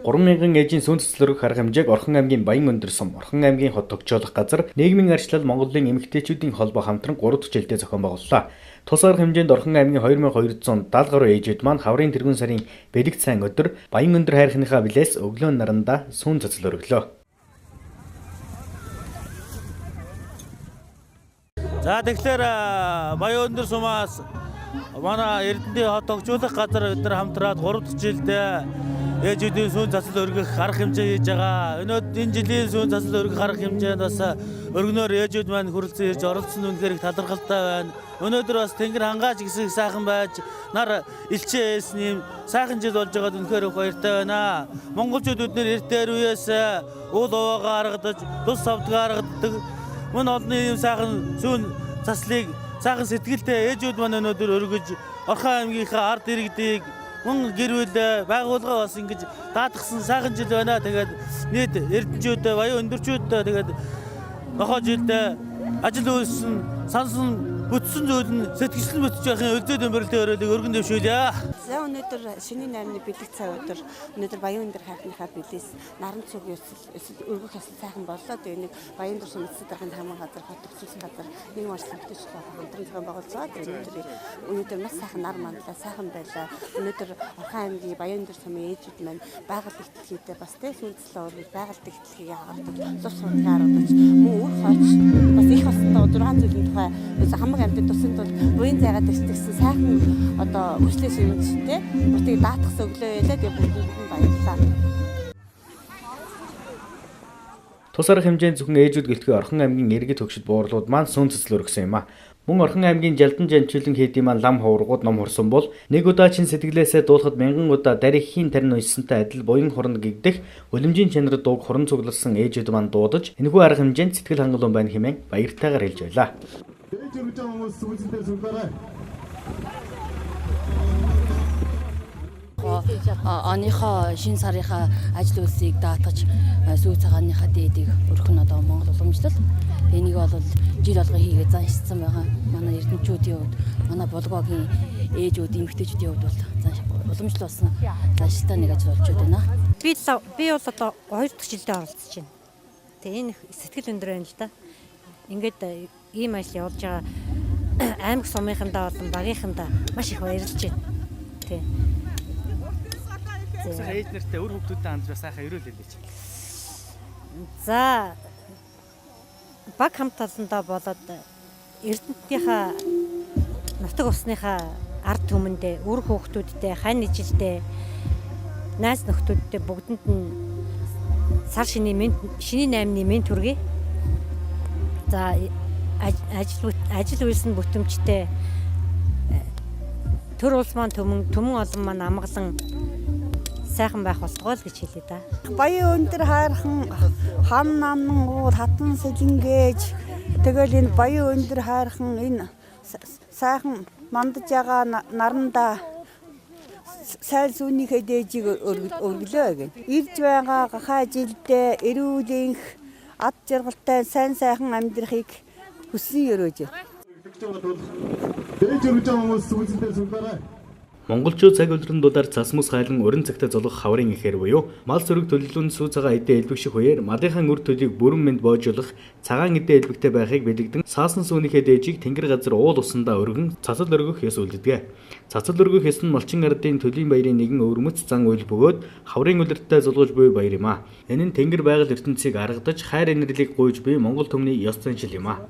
3000 ээжийн сүүн цэцэл өргөх арга хэмжээг Орхон аймгийн Баян-Өндөр сум, Орхон аймгийн хот төгжоолох газар, нийгмийн арчлал Монголын эмэгтэйчүүдийн холбоо хамтран 3 дахь жилдээ зохион байгууллаа. Тус арга хэмжээнд Орхон аймгийн 2270 гаруй ээжүүд маань хаврын тэргүүн сарын бэлэг сайн өдөр Баян-Өндөр хайрхныхаа билээс өглөө нарандаа сүүн цэцэл өргөлөө. За тэгэхээр Баян-Өндөр сумаас манай Эрдэнэтийн хот төгжоолох газар бид нар хамтраад 3 дахь жилдээ ээжүүдийн сүүн цацал өргөх арга хэмжээ хийж байгаа. Өнөөдөр энэ жилийн сүүн цацал өргөх арга хэмжээнд бас өргөнөөр ээжүүд маань хүрэлцэн ирж оролцсон үнэхээр их талархалтай байна. Өнөөдөр бас тэнгэр хангаач гэсэн их сайхан байж нар элчээ ээсэн юм сайхан жил болж байгаад үнэхээр их баяртай байна. Монголчууд бид нэр эрт дээр үеэс уул уваагаа аргадаж, тус савдгаа аргадаг. Мөн олонний юм сайхан сүүн цацлыг сайхан сэтгэлтэй ээжүүд маань өнөөдөр өргөж Орхон аймгийнхаа ард иргэдийг мөн гэр бүл байгууллага бас ингэж даатгсан сайхан жил байна. Тэгээд нийт эрдэнэчүүд, баян өндөрчүүд тэгээд нохоо жилдээ ажил үйлсэн, сансан бүтсэн зүйл нь сэтгэжлэн бүтэж байхын өлзөө дөмбөрлөлтийн өрөөлийг өргөн дэвшүүлье. За өнөөдөр шинийн 8-ны бэлэг цай өдөр өнөөдөр Баян-Өндөр хайрхныхаа билээс наран цуг ёслол өргөх ёслол сайхан боллоо. Тэгээ нэг Баян-Өндөр сум эцэг даргын хаман газар хот төгсгөл газар нийгэм арчлал хөтөч хамтран зохион байгуулж байгаа. Тэгээ өнөөдөр маш сайхан нар мандлаа сайхан байлаа. Өнөөдөр Орхон аймгийн Баян-Өндөр сумын ээжүүд маань байгаль ихтлхийдээ бас тэ сүүнцлээ өргөж байгаль ихтлхийг хагардаг, зурс судалгаа харагдаж мөн үр хойч бас их осондоо 6 зүйлийн тухай хамаг амьтад тусын тулд буян зайгаа дэвсгсэн сайхан одоо хүслээ шивж тэ бусдыг даатгсан өглөө байлаа. Тэгээ бүгдэнд нь баярлалаа. Тус арга хэмжээнд зөвхөн ээжүүд гэлтгүй Орхон аймгийн иргэд хөгшид буурлууд маань сүүн цэцэл өргөсөн юм а. Мөн Орхон аймгийн Жалдан Жанчилан хийдийн маань лам хуврагууд ном хурсан бол нэг удаа чин сэтгэлээсээ дуулахад мянган удаа дарихийн тарин уншсантай адил буян хурна гэгдэх үлэмжийн чанар дууг хуран цугласан ээжүүд маань дуудаж энэхүү арга хэмжээнд сэтгэл хангалуун байна хэмээн баяртайгаар хэлж байлаа. Ээж өргөж байгаа хүмүүс сүүнцэлтэй сүлбарай. Оныхоо шинэ сарынхаа ажил үйлсийг даатгаж сүү цагааныхаа дээдийг өргөх нь одоо Монгол уламжлал. Энийг бол жил болгон хийгээ заншсан байгаа. Манай эрдэнэчүүдийн хувьд, манай булгоогийн ээжүүд, эмэгтэйчүүдийн хувьд бол уламжлал болсон заншилтай нэг ажил болж байна. Би бол одоо 2 дахь жилдээ оролцож байна. Тэгээ энэ сэтгэл өндөр байна л да. Ингээд ийм ажил явуулж байгаа аймаг сумынхандаа болон багийнхандаа маш их баярлж байна. Тий. Ээж нартай үр хүүхдүүдтэй хандж бас сайхан ерөөл хэлээч. За баг хамт олондоо болоод Эрдэнэтийнхаа нутаг усныхаа ард түмэндээ, үр хүүхдүүдтэй, хань ижилдээ, найз нөхдүүдтэй бүгдэнд нь сар шинийн 8-ны мэнд хүргэе. За ажил үйлс нь бүтэмжтэй төр улс маань түмэн олон маань амгалан сайхан байх болтугай л гэж хэлье да. Баян-Өндөр хайрхан хан намнан уул хатан сэлэнгээж тэгэл энэ Баян-Өндөр хайрхан энэ сайхан мандаж байгаа нарандаа сайн сүүнийхээ дээжийг өргөлөө гэн. Ирж байгаа гахаа жилдээ эрүүлэнх ад жаргалтай сайн сайхан амьдрахыг хүсэн өрөөж. Ээж өргөж байгаа хүмүүс сүүнцэлтэй сүлбарай. Монголчууд цаг үлрэн дулаар цас мөс хайлан уран цагтаа золгох хаврын ихээр буюу мал сөрөг төлөвлөн сүү цагаан эдээ элбэг шиг үеэр малынхаа үр төлийг бүрэн мэнд боожуулах цагаан эдээ элбэгтэй байхыг бэлэгдэн саасан сүүнийхээ дээжийг тэнгэр газар уул усандаа өргөн цацал өргөх ёс үлддэг. Цацал өргөх ёс нь малчин ардын төлийн баярын нэгэн өвөрмөц зан үйл бөгөөд хаврын үлрэлттэй зулгаж буй баяр юм а. Энэ нь тэнгэр байгаль ертөнцийг аргадаж хайр инэрлийг гуйж буй Монгол түмний ёс заншил юм а.